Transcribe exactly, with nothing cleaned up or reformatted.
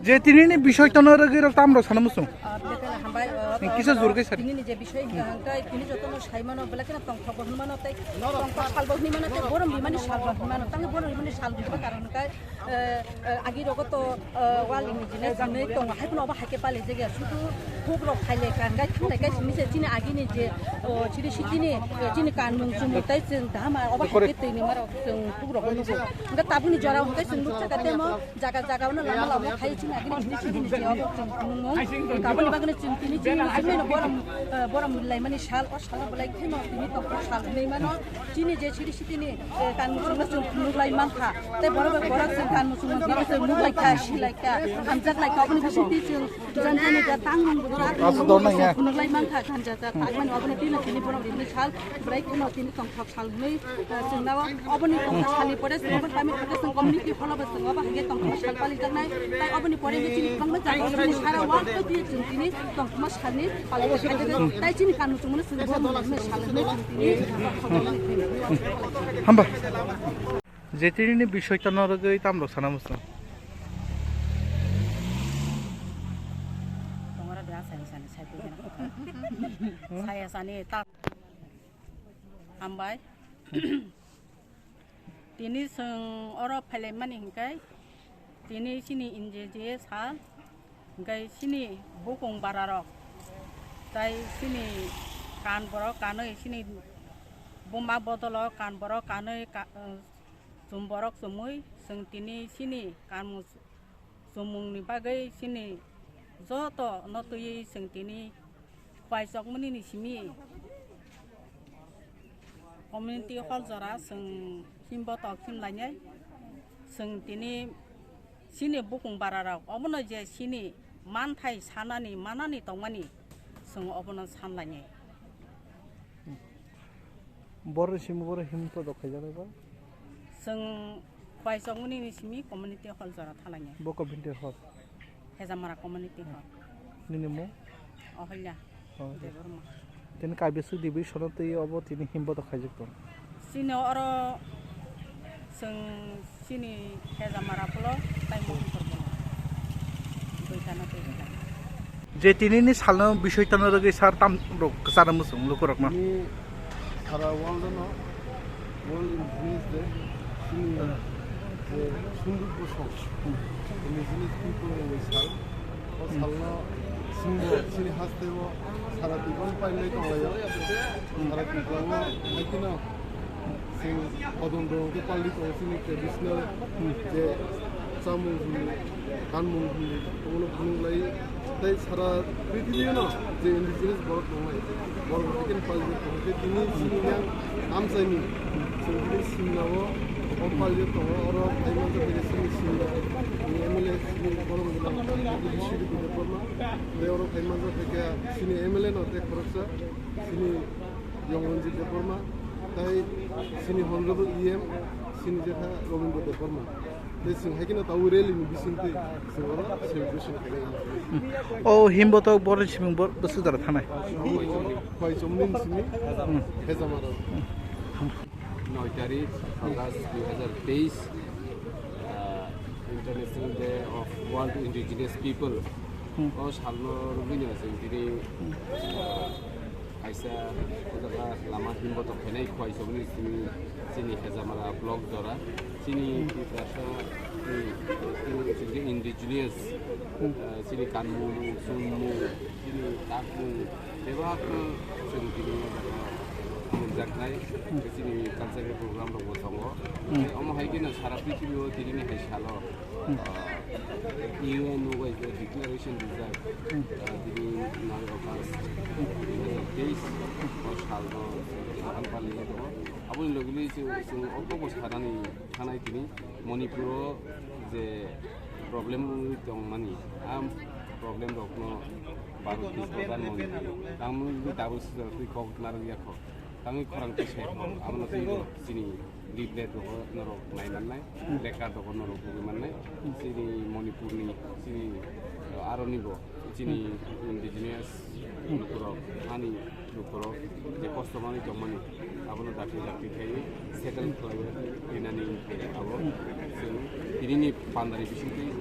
Je tinini bisoi tono rwgwi rok tam rok sana muchung. Ah, belai kheno hambai, ah, Ni kisa jor khe sari. Tinini je bisoi, ah, hwnkhe tini jotono sai mano, belai kheno tongthok bo hwnwi mano tei tongthok sal bo hwnwi mano tei borom rimani sal bo hwnwi mano. Tamo borom rimani sal hwnba karon hwnkhe, eh, eh, agi rogo to, eh, wal indigenous hwnwi tongo, hai phano obo hai khe pali jagya sudu huk rok khai lai kan gai thang lai kai simi se chini agini je, oh, chiri sitini, eh, chini kanmung chumung tei chwng dama obo hai khe twi ni maro chwng huk rok nugo. Hwnkhe tabukni jora hwnkhe chwng nukjakha temo. Jaga jaga ono lama lama khai chini agini chini chini je obo chwng phunukmung. Aboni bagwino chwng tini chini chini no borom, eh, borom laimani sal, o salo belai kheno tini tongthok sal hinwi mano. Chini je chiri sitini, eh, kanmung chwngno chwng phunuk lai mankha. Tei borok bai borok chwng kanmung chwngno chwng phunuk lai kha, si lai kha, hamjak lai kha. Aboni bisingtwi chwng jani jani da tangmung bo dora phunuk lai mankha, ganja jat. Aboni, aboni tini chini borom rimani sal, belai kheno tini tongthok sal hinwi, eh, chwng nao oboni tongthok salni pore chwng obo tamni pore chwng community hall o bo chwng obo hai khe tongthok sal palijaknai. Tai oboni pore hwnkhe chini kwbangma jaga o chini sara ward o twi chwng tini tongthokma salni palijaknai. Tai chini kanmung chwngmano chwng bo mwnwi sal hwnwi chwng tini. Hamba. Je tinini bisoi tono rwgwi tam rok sana muchung. Tongra de asai sani sai twi gana. Saya sani ta. Hambai. Tini chwng oro phailaimani hwnkhe tini chini N G O G sal hwnkhe chini bukung bararok tai chini kan borok kanwi chini buma bodolo kan borok kanwi ka-, chum borok chumui chwng tini chini kanmung chumungni bagwi chini joto no twiwi chwng tini khwlaijokmani ni simi community hall jora chwng himbotok himlainai. Chwng tini chini bukung bararok obono je chini manthai sanani manani tongmani chwng obono sanlainai. Borok simi borok himbotok khaijaknai ba? Chwng khwlaijokmani ni simi community hall jora thalainai. Bo community hall? Hejamara community hall. Nini mung? Oholya. Oh. Debbarma. Tini kaibiswk division o twi obo tini himbotok khaijak tong? Chini oro chwng chini Hejamara block tai Mohanpur block. Duitano twi kha. Je tinini salno bisoi tono rwgwi sar tam rok kwcharo muchung lukurokno. Tini sara world no World Indigenous Day chini je sunduk bosong Indigenous people ni sal. O salno chwngbo chini hasteo sara tibang pailai tonglaio. Sara tibang haikino chwng hodon rok khe palwi tongo chini traditional je chamung hwnwi, kanmung hwnwi obono phunuk lai. Tei sara prithibi no je indigenous borok tongnai, borok haikhe palwi tongo khe tini chini yang amchaini chwng tini simnao o palwi tongo. Oro phai manjak khe chini simna ni M L A chini borok Bishnu Debbarma. Tei oro phai manjak khe chini M L A no tei khoroksa chini Yong Ranjit Debbarma, tei chini Honorable E M, chini jetha Rabindra Debbarma. Tei chwng hai kheno tabuk rally ni bisingtwi chwng oro celebration khainai. O himbotok borok simung bor-, bwswk jora thanai? Khwlai chomni simi Hmm. Hejamara. Noi tarik August dui hazar teis, ah, International Day of World Indigenous People. Hmm. O salno rwgwino chwng tini, ah, kaisa o jaga lama himbotok khainai khwlai chomni simi chini Hejamara block jora. Chini Tiprasa, chini, chini indigenous, ah, chini kanmung, chumung, chini takmung, bebak no chwng tini o jaga nukjaknai. Chini cultural program rokbo tongo. Omo hai kheno sara prithibi o tini ni hai salo, ah, U N o bai je declaration rijak, ah, tini nine August dui hazar teis o salno sahan pali tongo. Aboni logi logi chwng, chwng o kobo sanani thanai tini Manipur o je problem wngwi tongmani, a problem rokno Bharat ni Pradhan Mantri tangmani tabuk sijak twi kok narwk ya kho. Tangwi khorang twi sai kho, abono twi chini leaflet rok norok nai mannai, placard rok norok bugwi mannai. Chini Manipur ni, chini, uh, aroni bo, chini indigenous lukurok, ani lukurok je kosto manwi tongmani, abono dakti dakti khai settle khlaiwi rinani abo chwng tinini pandari bisingtwi